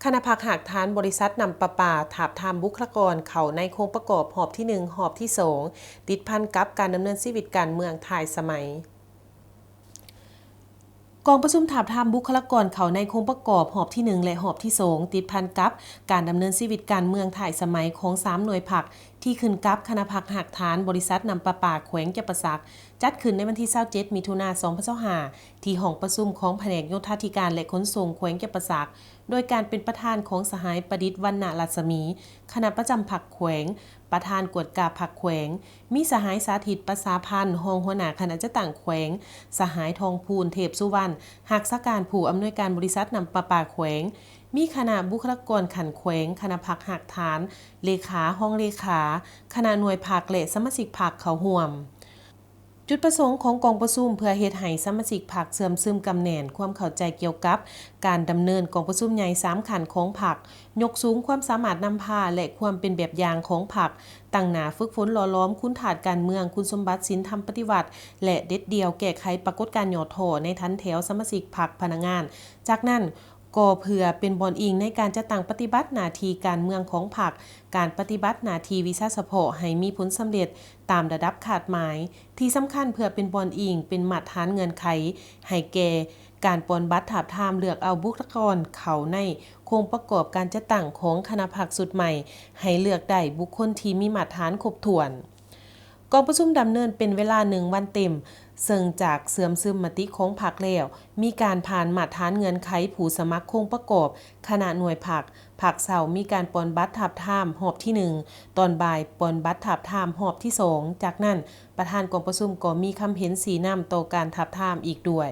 ຄະນະພັກຮາກຖານບໍລິສັດນ້ຳປະປາ ທາບທາມບຸກຄະລາກອນເຂົ້າໃນໂຄງປະກອບຮອບທີໜຶ່ງ ຮອບທີສອງ ຕິດພັນກັບການດຳເນີນຊີວິດການເມືອງທ້າຍສະໄໝ. ກອງປະຊຸມທາບທາມບຸກຄະລາກອນເຂົ້າໃນໂຄງປະກອບຮອບທີໜຶ່ງ ແລະ ຮອບທີສອງ ຕິດພັນກັບການດຳເນີນຊີວິດການເມືອງທ້າຍສະໄໝຂອງສາມໜ່ວຍພັກ ທີ່ຂຶ້ນກັບຄະນະພັກຮາກຖານບໍລິສັດນ້ຳປະປາແຂວງຈຳປາສັກ ຈັດຂຶ້ນໃນວັນທີຊາວເຈັດ ມິຖຸນາ ສອງພັນຊາວຫ້າ ທີ່ຫ້ອງປະຊຸມຂອງພະແນກໂຍທາທິການ ແລະ ຂົນສົ່ງແຂວງຈຳປາສັກ ໂດຍການເປັນປະທານຂອງສະຫາຍປະດິດ ວັນນະລັດສະໝີ ຄະນະປະຈຳພັກແຂວງ, ປະທານກວດກາພັກແຂວງ, ມີສະຫາຍສາທິດ ປະສາພັນ ຮອງຫົວໜ້າຄະນະຈັດຕັ້ງແຂວງ, ສະຫາຍ ທອງພູນ ເທບສຸວັນ ຮັກສາການຜູ້ອຳນວຍການບໍລິສັດນ້ຳປະປາແຂວງ, ມີຄະນະບຸກຄະລາກອນຂັ້ນແຂວງ, ຄະນະພັກຮາກຖານ, ເລຂາ, ຮອງເລຂາ, ຄະນະໜ່ວຍພັກ ແລະ ສະມາຊິກພັກເຂົ້າຮ່ວມ. ຈຸດປະສົງຂອງກອງປະຊຸມເພື່ອເຮັດໃຫ້ສະມາຊິກພັກເຊື່ອມຊຶມກຳແໜ້ນຄວາມເຂົ້າໃຈກ່ຽວກັບການດຳເນີນກອງປະຊຸມໃຫຍ່ສາມຂັ້ນຂອງພັກ, ຍົກສູງຄວາມສາມາດນຳພາ ແລະ ຄວາມເປັນແບບຢ່າງຂອງພັກ, ຕັ້ງໜ້າຝຶກຝົນຫຼໍ່ຫຼອມຄຸນທາດການເມືອງ, ຄຸນສົມບັດສິນທຳປະຕິວັດ ແລະ ເດັດດ່ຽວແກ້ໄຂປາກົດການຫຍໍ້ທໍ້ໃນຖັນແຖວສະມາຊິກພັກພະນັກງານ. ຈາກນັ້ນ, ກໍເພື່ອເປັນບ່ອນອີງໃນການຈັດຕັ້ງປະຕິບັດໜ້າທີ່ການເມືອງຂອງພັກ, ການປະຕິບັດໜ້າທີ່ວິຊາສະເພາະໃຫ້ມີຜົນສຳເລັດຕາມລະດັບຄາດໝາຍ. ທີ່ສຳຄັນເພື່ອເປັນບ່ອນອີງເປັນມາດຖານເງື່ອນໄຂໃຫ້ແກ່ການປ່ອນບັດທາບທາມເລືອກເອົາບຸກຄະລາກອນເຂົ້າໃນໂຄງປະກອບການຈັດຕັ້ງຂອງຄະນະພັກຊຸດໃໝ່ ໃຫ້ເລືອກໄດ້ບຸກຄົນທີ່ມີມາດຖານຄົບຖ້ວນ. ກອງປະຊຸມດຳເນີນເປັນເວລາໜຶ່ງວັນເຕັມ, ເຊິ່ງຈາກເຊື່ອມຊຶມມະຕິຂອງພັກແລ້ວ, ມີການຜ່ານມາດຖານເງື່ອນໄຂຜູ້ສະໝັກໂຄງປະກອບຄະນະໜ່ວຍພັກ, ພັກເຊົ້າມີການປ່ອນບັດທາບທາມຮອບທີໜຶ່ງ, ຕອນບ່າຍປ່ອນບັດທາບທາມຮອບທີສອງ, ຈາກນັ້ນ ປະທານກອງປະຊຸມກໍມີຄຳເຫັນຊີ້ນຳຕໍ່ການທາບທາມອີກດ້ວຍ.